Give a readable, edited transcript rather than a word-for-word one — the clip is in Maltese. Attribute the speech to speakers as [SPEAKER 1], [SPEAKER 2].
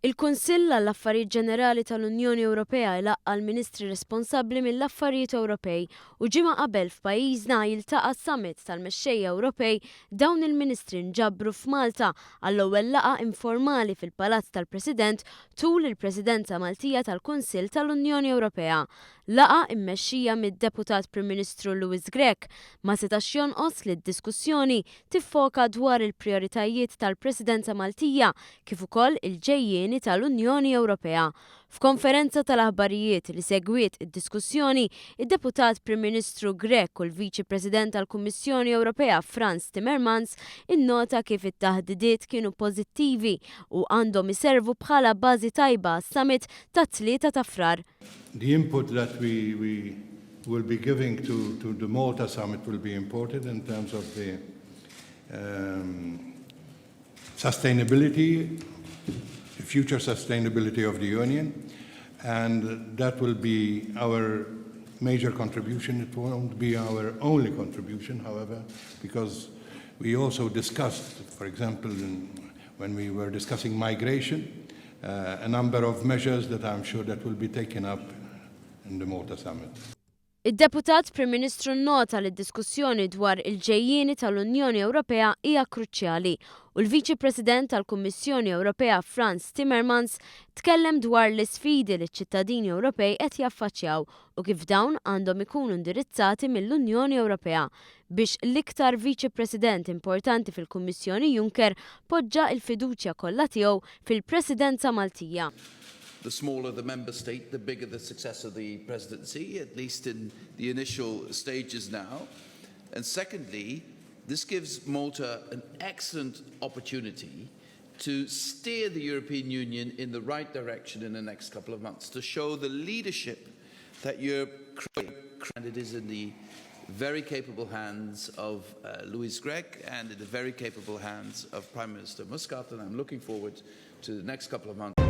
[SPEAKER 1] Il-Kunsill għall-Affarijiet Ġenerali tal-Unjoni Ewropea ilaqqa' l-Ministri responsabbli mill-Affarijiet Ewropej u ġimgħa qabel f'pajjiżna jiltaqa' s-Summit tal-Mexxejja Ewropej dawn il-Ministri nġabru f'Malta għall-ewwel laqgħa informali fil-Palazz tal-President tul il-Presidenza Maltija tal-Kunsill tal-Unjoni Ewropea. Laqgħa immexxija mid-Deputat Prim Ministru Louis Grech ma setax jonqos li d-diskussjoni tiffoka dwar il-prijoritajiet tal-Presidenza Maltija kif ukoll il-ġejjieni tal-Unjoni Ewropea. F'konferenza tal-aħbarijiet li segwiet id-diskussjoni, id-Deputat Prim Ministru Grech u l-Viċi President tal-Kummissjoni Ewropea Frans Timmermans innota kif it-taħdidiet kienu pożittivi u għandhom iservu bħala bażi tajba għas-summit tat-Tlieta ta' Frar.
[SPEAKER 2] The input that we, we will be giving to, to the Malta summit will be important in terms of the sustainability, the future sustainability of the Union, and that will be our major contribution. It won't be our only contribution, however, because we also discussed, for example, in, when we were discussing migration, a number of measures that I'm sure that will be taken up in the Malta summit.
[SPEAKER 1] Id-Deputat Prim Ministru nnota li d-diskussjoni dwar il-ġejjieni tal-Unjoni Ewropea hija kruċjali u l-Viċi President tal-Kummissjoni Ewropea Frans Timmermans tkellem dwar l-isfidi li ċ-ċittadini Ewropej qed jaffaċċjaw u kif dawn għandhom ikunu indirizzati mill-Unjoni Ewropea biex l-iktar Viċi President importanti fil-Kummissjoni Juncker poġġa il-fiduċja kollha tiegħu fil-Presidenza Maltija.
[SPEAKER 3] The smaller the member state, the bigger the success of the presidency, at least in the initial stages now. And secondly, this gives Malta an excellent opportunity to steer the European Union in the right direction in the next couple of months, to show the leadership that Europe and it is in the very capable hands of Louis Grech and in the very capable hands of Prime Minister Muscat, and I'm looking forward to the next couple of months.